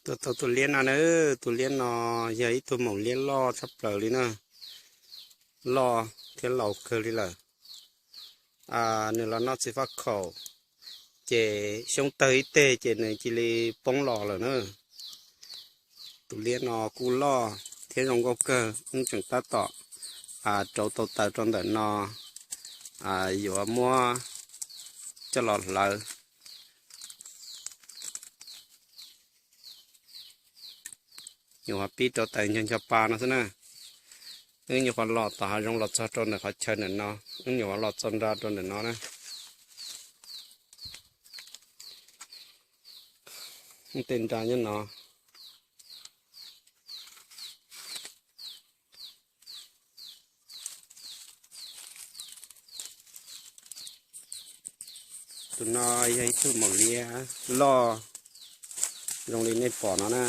Tuaj tau tus liab no na, tus liab no yog ib tug maum liab loj tshaj plaws li na, loj thiab laus kawg li lawm. Nws los noj txiv faj khaum, ces xyoob tawg ib teg ces nws cia li poob los lawm na. Tus liab no kuj loj thiab zoo nkauj kawg, wb tseem tab tom rauv tau taws rau ntawm no, yuav muab coj los hlawv. Nyuam qhuav pib rauv taws ncho ncho pa no xwb na. Wb nyuam qhuav los tom hav zoov los txog rau ntawm qhov chaw ntawm no, wb nyuam qhuav los txog nra rau ntawm no na. Tej nra nyob no. Tus no yog ib tug maum liab loj zoo li nej pom no na.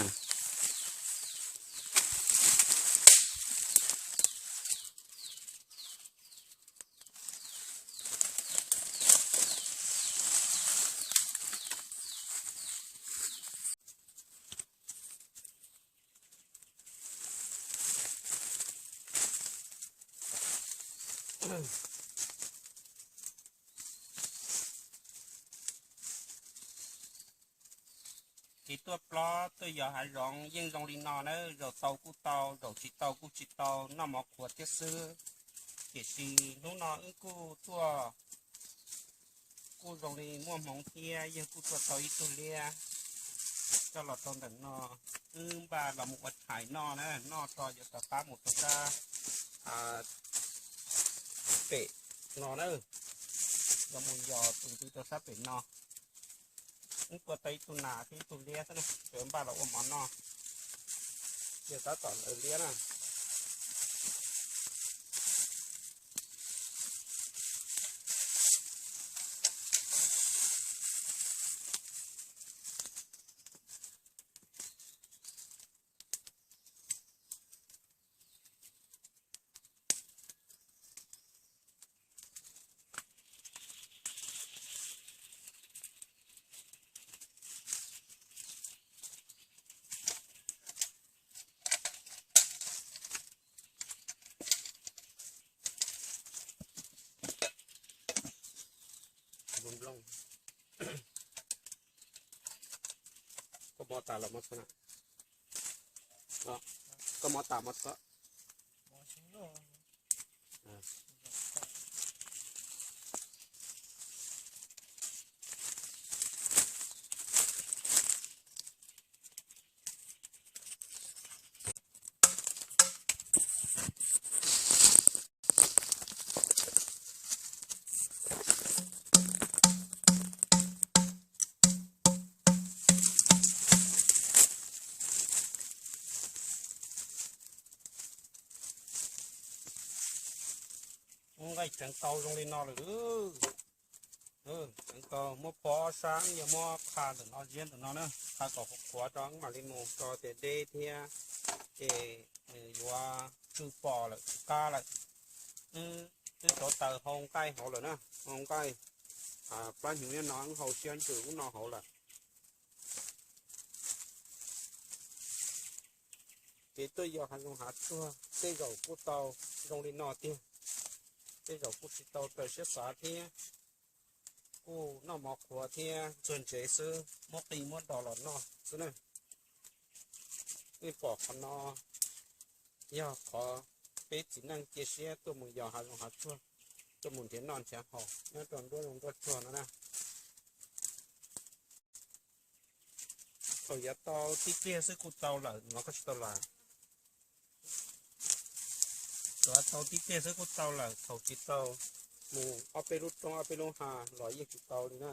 Kev tuaj plob tuaj yos hav zoov yeej zoo li no na, zaum tau kuj tau, zaum tsis tau kuj tsis tau, noj mov qhuav thiab xwb. Tiam sis hnub no wb kuj tuaj kuj zoo li muaj hmoov thiab, yawg kuj tuaj tau ib tug liab coj los rau ntawm no, wb npaj los mus ua tshais noj na, noj tso yuav rov qab mus rau sab pem no na, los mus yos tus ntxiv rau sab pem no. Wb tua tau ib tug nas thiab ib tug liab xwb na, yuav npaj los ua mov noj. Yog tab tom ntawd liab na. Koj mov tas los mov txhob na. Koj mov tas mov txhob. Nqaij tseev tau zoo li no lawm. Tseev tau muab pov ob sab, yog muab qha ntawm no ziab ntawm no na, qha kom qhuav rau wb mam li mus tso tias deb thiab, ces nws yuav tsw pom lawm tsw qab lawm. Wb rauv taws hau nqaij hauv lawm na, hau nqaij plab hnyuv nyob no, wb hau siab ntsws ub no hauv lawm. Kev tuaj yos hav zoov hav tsuag tej zaum kuj tau zoo li no tiag, tej zaum kuj tsis tau raws siab xav thiab, kuj noj mov qhuav thiab ntxuag ntsev xwb, muab qi muab nrog los noj xwb na. Nej pom qhov no yog qhov peb txiv neej cia siab tuaj mus yos hav zoov hav tsuag, tuaj mus nrhiav noj nrhiav haus nyob rau nruab zoov nruab tsuag no na. Thaum yav tau tib pliag xwb kuj tau lawm, no koj tsis tau lawm. Thaum yav tau tib pliag xwb kuj tau lawm, thaum tsis tau mus ob peb lub roob ob peb lub hav los yeej tsis tau li na.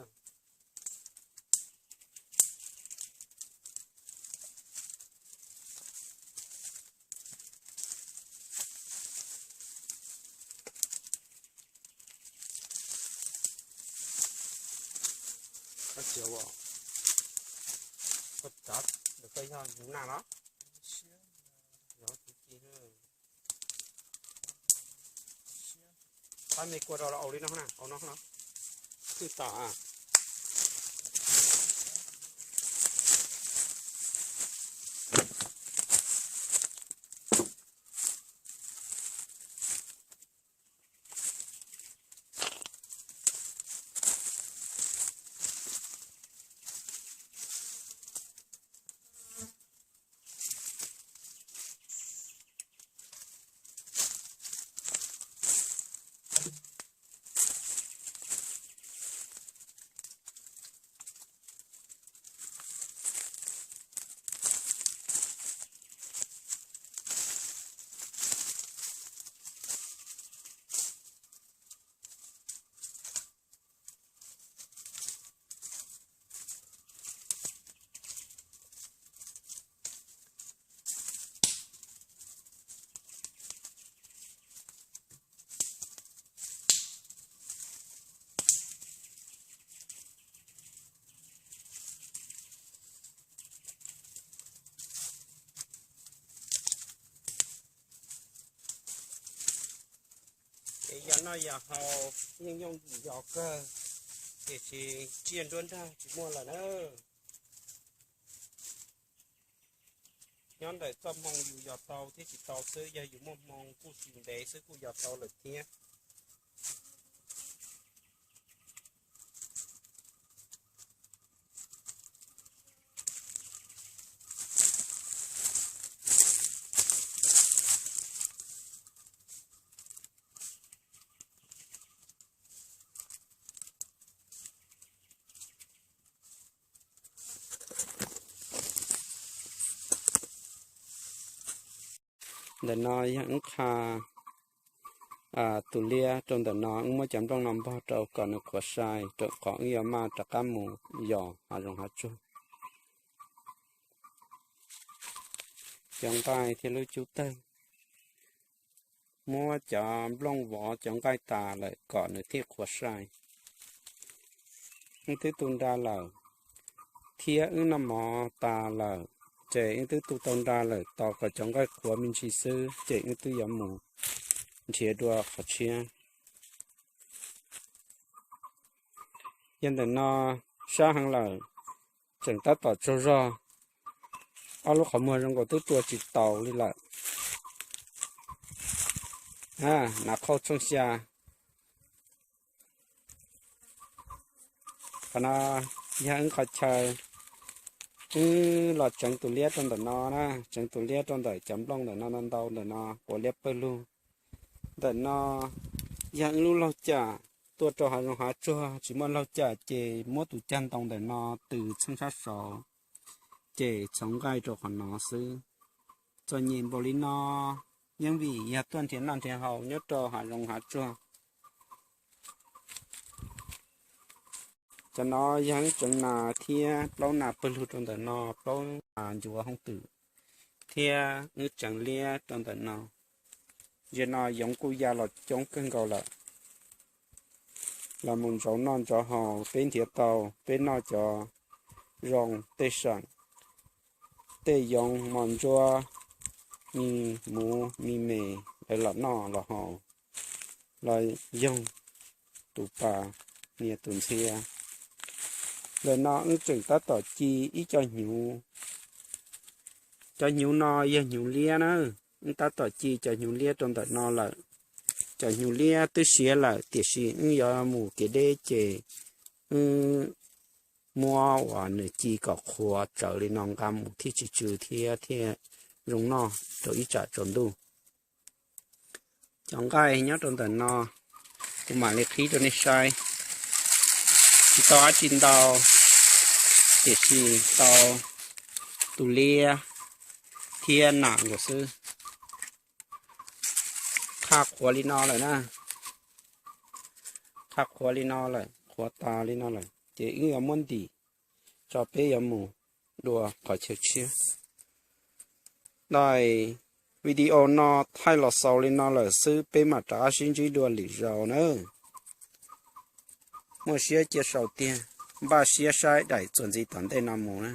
Koj txiav ua, koj txav, koj yog hnyuv nag los? Pab me kua rau los au li no na, au no no. Twj tam. Yog noj yog haus yeej yooj yim yos kawg, tiam sis tsiaj nruab nrag tsis muaj lawm na. Nyob ntawm txoj hmoo yus yos tau thiab tsis tau xwb, yog yus muaj hmoo kuj tsis ntev xwb kuj yos tau lawm thiab. Ntawm no yog wb qha tus liab rau ntawm no, wb muab cov nplooj no npog rau kom nws qhuav sai, rau qhov wb yuav maj rov qab mus yos hav zoov hav tsuag. Cov nqaij thiab lub cub tawg, muab cov nplooj vov cov nqaij tas lawm kom nws thiaj qhuav sai. Wb twb tu nra lawm, thiab wb noj mov tas lawm, ces wb twb tu tau nra lawm, tos kom cov nqaij qhuav me ntsis xwb ces wb twb yuav mus nrhiav dua qhov tshiab. Yog ntawm no sab heev lawm, tseem tab tom tsaug zog, ob lub qhov muag zoo nkaus twb rua tsis taus li lawm. Nav Qhauj tshooj xya. Qhov no yog wb qhov chaw, wb los tseev tus liab rau ntawm no na, tseev tus liab rau ntawm cov nplooj ntawm no ntau ntau ntawm no ua liab pawg lug. Ntawm no yog wb lub laug cam, tuaj rau hav zoov hav tsuag tsis muaj laug cam ces muab tus cag ntoo ntawm no tws txheej sab saud, ces txhoov nqaij rau qhov no xwb. Txom nyem npaum li no, yeej vim yog tuaj nrhiav noj nrhiav haus nyob rau hav zoov hav tsuag. Cov no yog wb tseev nas thiab plaub nas pawg lug rau ntawm no, plaub nas ncuav hoob twm, thiab wb tseev liab rau ntawm no. Ntsia no yoov kuj ya los coob kawg nkaus lawm. Los mus ntsauv noj ntsauv haus peb nrhiav tau, peb noj cov zoo tej seem, tej yoov mos ntsuab, me muv me me, lawv los noj los haus, los yoog tus pas nias tus ntxhias. Ntawm no wb tseem tab tom ci ib co hnyuv. Cov hnyuv no yog hnyuv liab na, wb tab tom ci cov hnyuv liab rau ntawm no lawm. Cov hnyuv liab twb siav lawm tiam sis wb yuav mus kev deb ces wb muab uas nws ci kom qhuav tsawv li no nqa mus thiaj tsis tsw thiab thiaj zoo noj rau ib tsam tsaus ntuj. Cov nqaij nyob rau ntawm no, kuv mam li qhib rau nej saib. Tsis tau dab tsi ntau, tiam sis tau tus liab thiab nam nkaus xwb. Qha qhuav li no lawm na, qha qhuav li no lawm, qhuav tas li no lawm ces wb yuav muab ntim tso peb yuav mus dua qhov chaw tshiab. Daim video no thaij los xaus li no lawm xwb, peb mam rov qab sib ntsib dua lwm zaus nawb. Muaj siab cia sau tiag, npaj siab saib daim txuas ntxiv tom ntej no mus na.